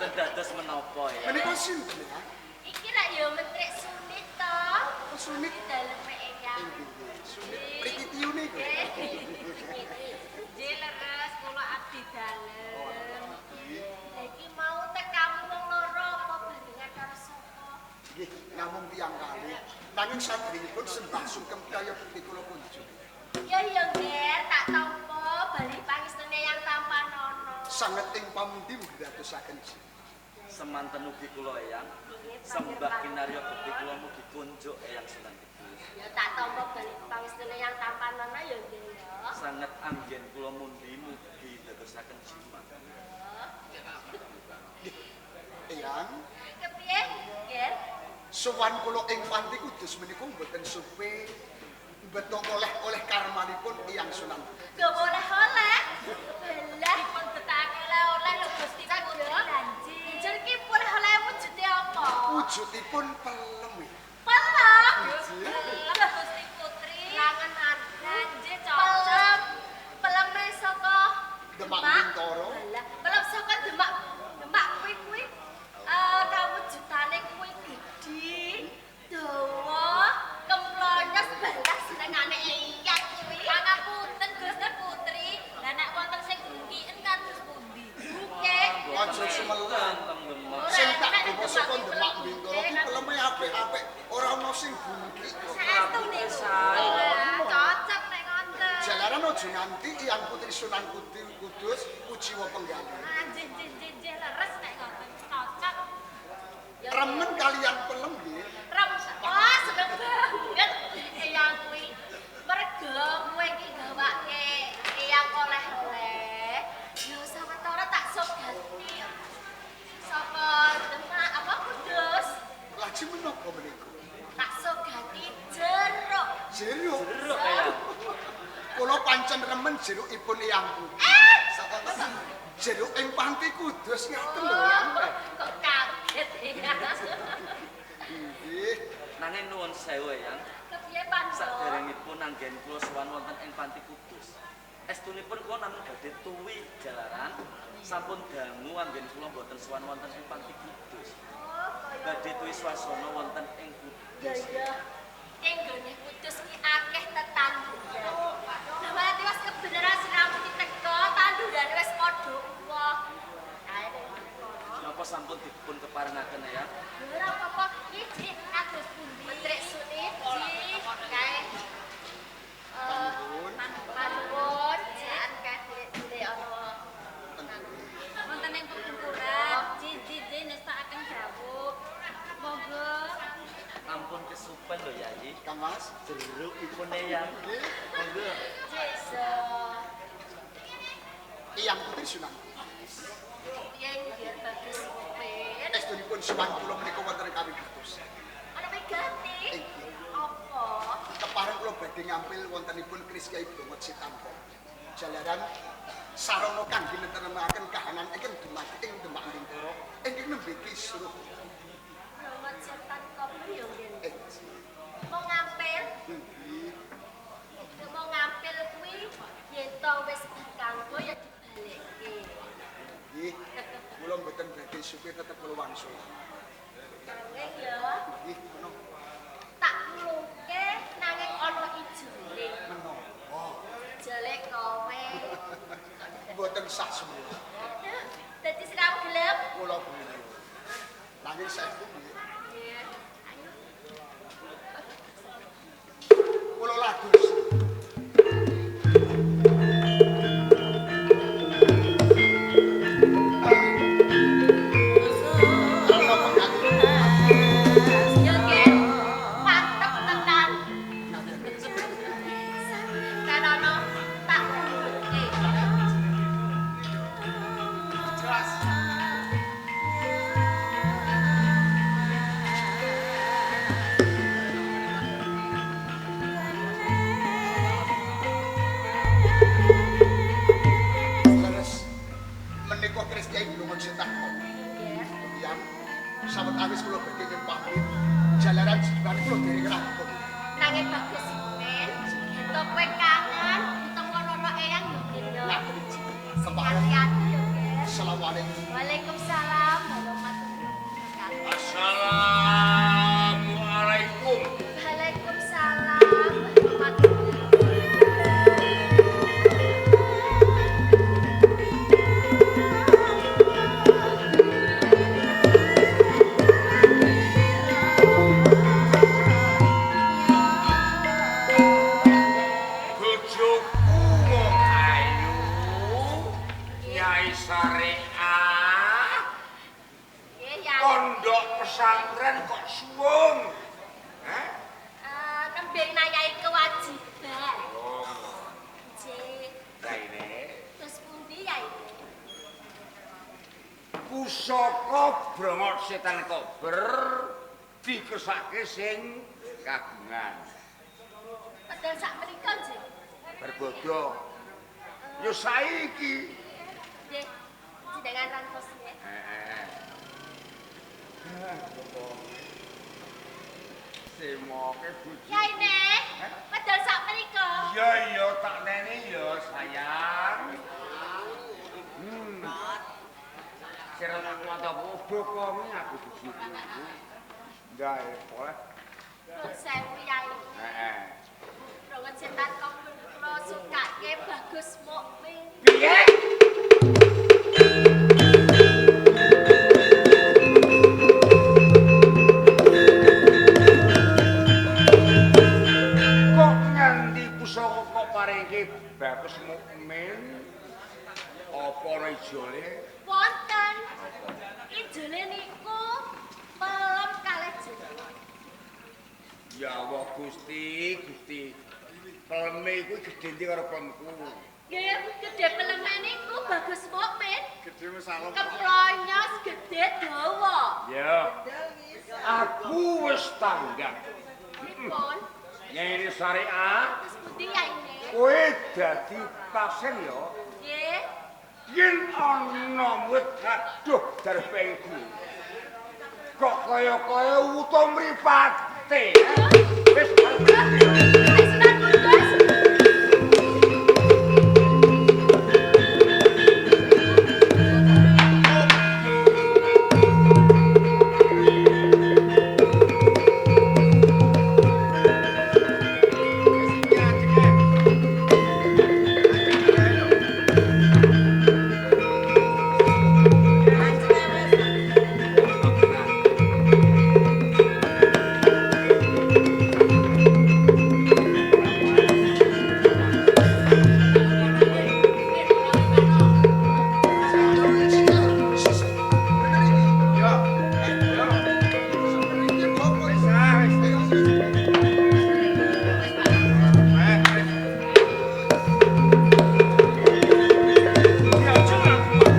Mboten dados menapa ya. Menika sinten ya? Iki lak ya mentrik Sunit to. Oh, Sunit. Daleme Eyang. Inggih, Sunit mriki tiyune iku. Nggih leres kula abdi dalem. Lah iki mau tekamu wong loro apa barengan karo sapa? Nggih, namung tiyang kalih. Nanging saderengipun sembah sungkem kaya bukti kula kunjuk. Ya ya Nger, tak tampa bali pangestune yang Tampanono. Sanget ing pamundi mugi dadosaken ji. Semanten ugi kula Eyang. Sembah kinarya bekti kula mugi kunjuk Eyang Sunan Kudus. Ya tak tampa bali pangestune yang Tampanono ya nggih ya. Sanget anggen kula mundi mugi dadosaken jimat. Eyang, Kepiye, Nger? sowan kula ing Panti Kudus menika mboten supe mbeto oleh-oleh karmanipun Eyang Sunan. Gak oleh-oleh. Belah pun betake oleh-oleh lho Gusti Putri. Jar ki oleh-oleh wujude apa? Wujudipun pelem. Pelem. Nggih. Pelem Gusti Putri. Langenan. Nggih cocok. Pelem. Peleme saka Demak Bintoro. Belah. Pelem saka Demak. Demak kuwi kawujudane kuwi gedhi, dawa, kemlonyos balas senengane Eyang kuwi. Pangapunten Gusti Putri, lah nek wonten sing bungkiken kados pundi? Bungke. Aja sumelang. Teng Demak. Sing tak gawa saka Demak Bintoro ki peleme apik-apik, ora ana sing bungkik kok. Saestu niku. Sae. Wah, cocok nek ngoten. Jalaran aja nganti Eyang Putri Sunan Kudus kuciwa penggalih. Ah, nggih nggih nggih nggih leres nek ngoten. Cocok. Remen kalian pelem nggih. Rem. Wah, seneng banget Eyang kuwi. Mergo kowe iki gawake Eyang oleh-oleh. Ya sawetara tak sogati. Saka Demak apa Kudus? Lajeng menapa menika? Tak sogati jeruk. Jeruk. Jeruk Eyang. Kula pancen remen jerukipun Eyang Putri. Jeruk ing Panti Kudus ngaten lho Eyang. Kok kaget ya. Nggih. Nanging nuwun sewu Eyang. Kepiye Pandho? Saderengipun anggen kula sowan wonten ing Panti Kudus. Estunipun kula namung badhe tuwi jalaran sampun dangu anggen kula mboten sowan wonten ing Panti Kudus. Oh, kaya Badhe tuwi swasana wonten ing Ya Kudus. ya. Ing nggone Kudus ki akeh tetanduran. Lah malah tiwas kebenaran siramu ki teko, tandurane wis padha uwoh. Kae ning kono. Napa sampun dipun keparengaken Eyang? Ora apa-apa, iki Kados pundi? Mentrik Sunit, ji kae. Panuwun. Panuwun, jan kae cilik-cilik ana. Wonten ing pepungkuran, ji ji ji nestakaken dawuh. Monggo. Ampun kesupen lho Yayi. Kang Mas. Jerukipun Eyang. Nggih. Monggo. Jesa. Eyang Putri Sunan Kudus. Piye nggih bagus kowe? Estunipun sowan kula menika wonten kawigatosan. Ana wigati? Inggih. Apa? Kepareng kula badhe ngampil wontenipun keris Kyai Blongot Sitampa. Jalaran sarana kangge netremaken kahanan ingkang dumadi ing Demak Bintoro ingkang nembe kisruh. Blongot setan kopi yo nggih. Eh, Mau ngampil? nggih. Mau ngampil kuwi yen to wis kanggo ya dibalekke. Nggih. Kula mboten badhe supe tetep kula wangsul. Nanging ya Nggih, menapa? tak kulungke nanging ana ijole. Menapa? Ijole kowe. Mboten sah semua. Dadi siramu gelem? Kula guyu. Nanging saestu nggih. Nggih. Ayo. Kula lagus. Ana penggalih. Ya nggih. Mantep tenan. Kan ana tak kulungke. Jelas. Leres. Menika keris Kyai Blongot Setan kok. Nggih. Yang sawetawis kula badhe nyuwun pamit. Jalaran jiwane kula dereng rampung. Nanging bagus men. Yen to kowe kangen ketemu ana Eyang yo nggih yo. Nah, kepareng. Hati-hati yo nggih. Assalamualaikum. Waalaikumsalam. Assalamualaikum. Waalaikumsalam. Bojoku wong ayu. Nyai Syariah. Nggih, Yai. Pondok pesantren kok suwung. Hah? Nembe nayai kewajiban. Oh, Nggih. Raine. Terus pundi, Yai? Pusaka Brongok Setan Kober dikesake sing kagungan. Padahal sak menika nggih. Berbodo. Ya saiki. Nggih. Jenengan rantos nggih. Heeh. Semoke bojo. Yai ne, padahal sak menika. Iya iya tak nene ya sayang. Sirah aku ada bokonge aku bojoku. Ndak boleh. Nuwun sewu, Yai. Heeh. Brongok Setan Kober kula sukake Bagus Mukmin. Piye? Kok nganti pusaka kok paringke Bagus Mukmin? Apa ana ijole? Wonten. Ijole niku pelem kalih jeruk. Ya Allah Gusti, Gusti. Peleme kuwi gedhe ndi karo pelemku? Nggih, gedhe peleme niku Bagus Mukmin. Gedhe wis alem. Keplonyos gedhe dawa. Ya. Aku wis tanggap. Pripun? Nyai Syariah, Terus pundi Yaine? kowe dadi pasien ya. Nggih. Yen ana murid aduh darbengku. Kok kaya-kaya wuta mripate. Wis Wis Sunan Kudus.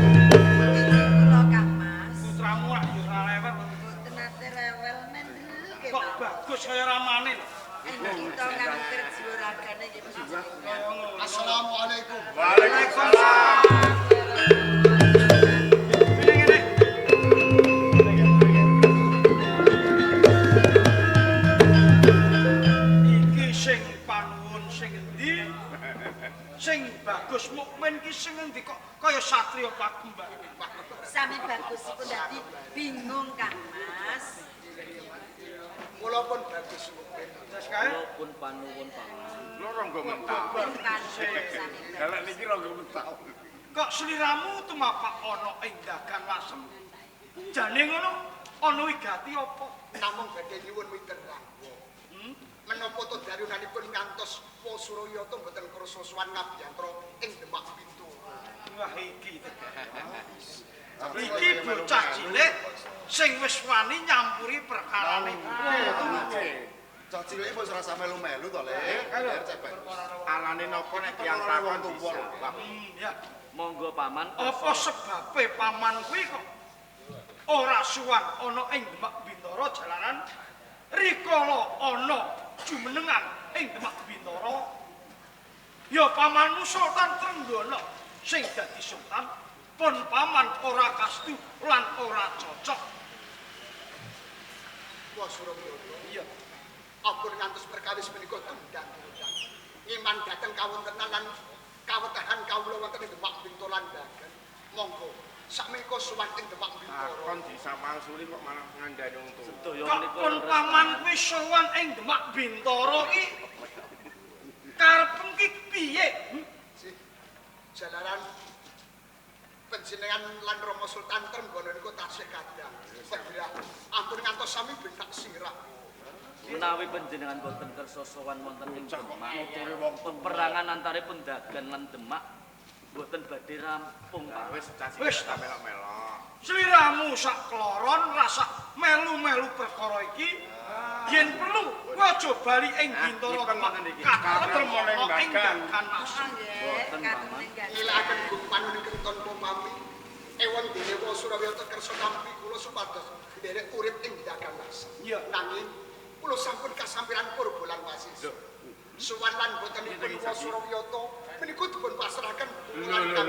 Kula Kang Mas. Putramu lak yo ora rewel. Mboten nate rewel mendel Kok bagus kaya ramane lho. Kita kang kerja ragane nggih panjenengan. Assalamualaikum. Waalaikumsalam. Ngene ngene. Iki sing panuwun sing endi? Sing Bagus Mukmin ki sing endi kok kaya satriya pagumbak. Sami bagusipun dadi bingung Kang Mas. Kula pun Bagus Mukmin. Terus kae Kula pun panuwun paman. Lho ronggo mental. Pun panuwun sami Kalau bagus. niki ronggo mental. Kok sliramu tumapak ana ing dagan Lasem. Jane ngono ana wigati apa? Namung badhe nyuwun witerangga. Menapa to darunanipun ngantos Wasurayata mboten krasa sowan ngabiyantara ing Demak Bintoro. Wah iki. Iki bocah cilik sing wis wani nyampuri perkarane wong tuwa. Cah cilik wis ora sampe melu-melu to, Le. Biar cek bagus. Alane napa nek tiyang takon dijawab. Ya, Monggo paman. apa sebabe paman kuwi kok ora suwan ana ing Demak Bintara jalaran rikala ana jumenengan ing Demak Bintara? Ya pamanmu Sultan Trenggana sing dadi sultan pun paman ora kastu lan ora cocok. Wasurayata. Iya. Ampun ngantos perkawis menika tundang-tundang. Ngiman dhateng kawontenan lan kawetahan kawula wonten ing Demak Bintoro lan Dagen. Monggo Sakmenika sowan ing Demak Bintara. Takon disawangsuli kok malah ngandani wong tuwa. Sedaya Kok menika pun leres. paman kuwi sowan ing Demak Bintara ki karepem ki piye? Jalaran panjenengan lan Rama Sultan Trenggono niku tasih kadang. Segrah ampun ngantos sami bentak sirah. Menawi panjenengan boten kersa sowan wonten ing Demak, Nuturi wong tuwa. peperangan antaripun Dagan lan Demak boten badhe rampung, Pak. Wis cah Wis. tak melok-melok. Sliramu sak kloron rasa melu-melu perkara iki. Yen perlu kowe aja bali ing Bintara Demak. Katon ing Dagan Asem. Boten, Paman. Ngilakaken gupan ingkang tanpa pami. Ewon dewa Surawiyata kersa nampi kula supados nderek urip ing Dagan Asem. Iya. Nanging kula sampun kasampiran purba lan wasis. Suwan lan botenipun wa Surawiyata menika dipun pasrahaken kula lan kang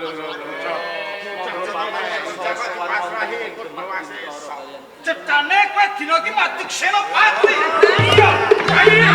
Monggo Paman kersa sowan wonten ing Demak Bintara kaliyan. Cetane kowe dina iki madeg Senopati. Iya. Iya.